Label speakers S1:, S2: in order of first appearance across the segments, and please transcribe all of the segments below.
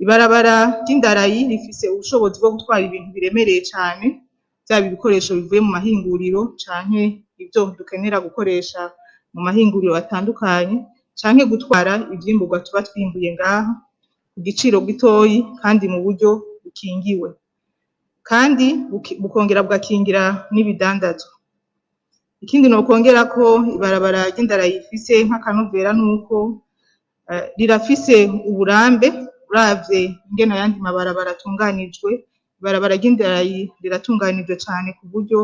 S1: Ibarabara ry'indarayi rifise ubushobozi bwo gutwara ibintu biremereye cane, vyaba ibikoresho bivuye mu mahinguriro canke ivyo dukenera gukoresha mu mahinguriro atandukanye, canke gutwara ivyimburwa tuba twimbuye ngaha ku giciro gitoyi kandi mu buryo bukingiwe, kandi bukongera bugakingira n'ibidandazwa. Ikindi nokongerako ibarabara ry'indarayi rifise nk'akanovera nuko rirafise uburambe. Uravye ingene ayandi mabarabara atunganijwe, ibarabara ry'indarayi riratunganijwe cane ku buryo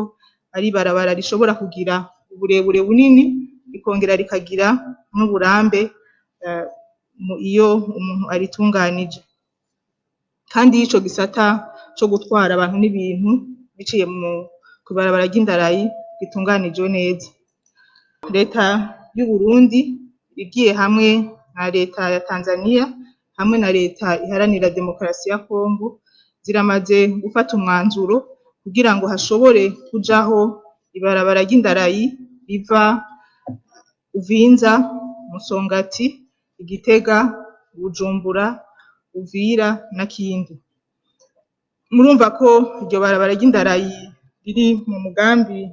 S1: ari ibarabara rishobora kugira uburebure bunini, rikongera rikagira n'uburambe iyo umuntu aritunganije. Kandi iyo ico gisata co gutwara abantu n'ibintu biciye kw'ibarabara ry'indarayi ritunganijwe neza. Leta y'Uburundi igiye hamwe na leta ya Tanzania hamwe na leta iharanira demokarasi ya Kongo ziramaze gufata umwanzuro kugira ngo hashobore kujaho ibarabara ry'indarayi riva Uvinza, Musongati, Igitega, Bujumbura, Uvira na Kindu. Murumva ko iryo barabara ry'indarayi riri mu mugambi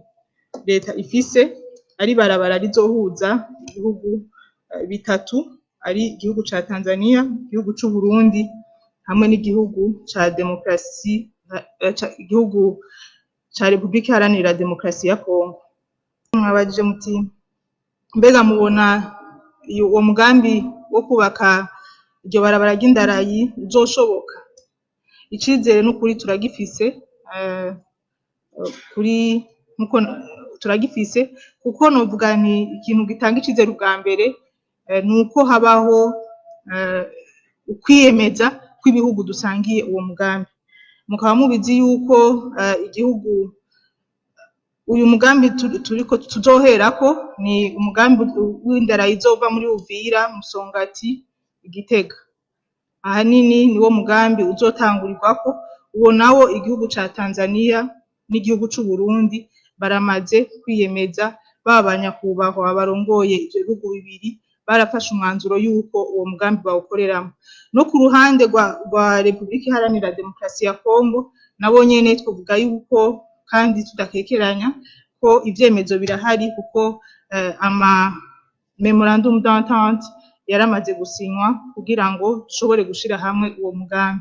S1: leta ifise, ari ibarabara rizohuza ibihugu bitatu, ari igihugu ca Tanzania, igihugu c'Uburundi hamwe n'igihugu ca demokarasi, igihugu ca Republika Iharanira Demokarasi ya Kongo. Mwabajije muti: "Mbega mubona uwo mugambi wo kubaka iryo barabara ry'indarayi uzoshoboka?" Icizere n'ukuri turagifise, kuri nkuko turagifise, kuko novuga nti ikintu gitanga icizere ubwa mbere nuko habaho ukwiyemeza kw'ibihugu dusangiye uwo mugambi. Mukaba mubizi yuko igihugu uyu mugambi turiko tuzoherako ni umugambi w'indarayi izova muri Uvira, Musongati, Igitega. Ahanini niwo mugambi uzotangurirwako. Uwo nawo igihugu ca Tanzania n'igihugu c'Uburundi baramaze kwiyemeza, baba banyakubahwa barongoye ivyo bihugu bibiri barafashe umwanzuro yuko uwo mugambi bawukoreramwo. No ku ruhande rwa Republika Iharanira Demokarasi ya Kongo nabo nyene twovuga yuko kandi tudakekeranya ko ivyemezo birahari, kuko ama memorandum d'entente yaramaze gusinywa kugira ngo dushobore gushira hamwe uwo mugambi.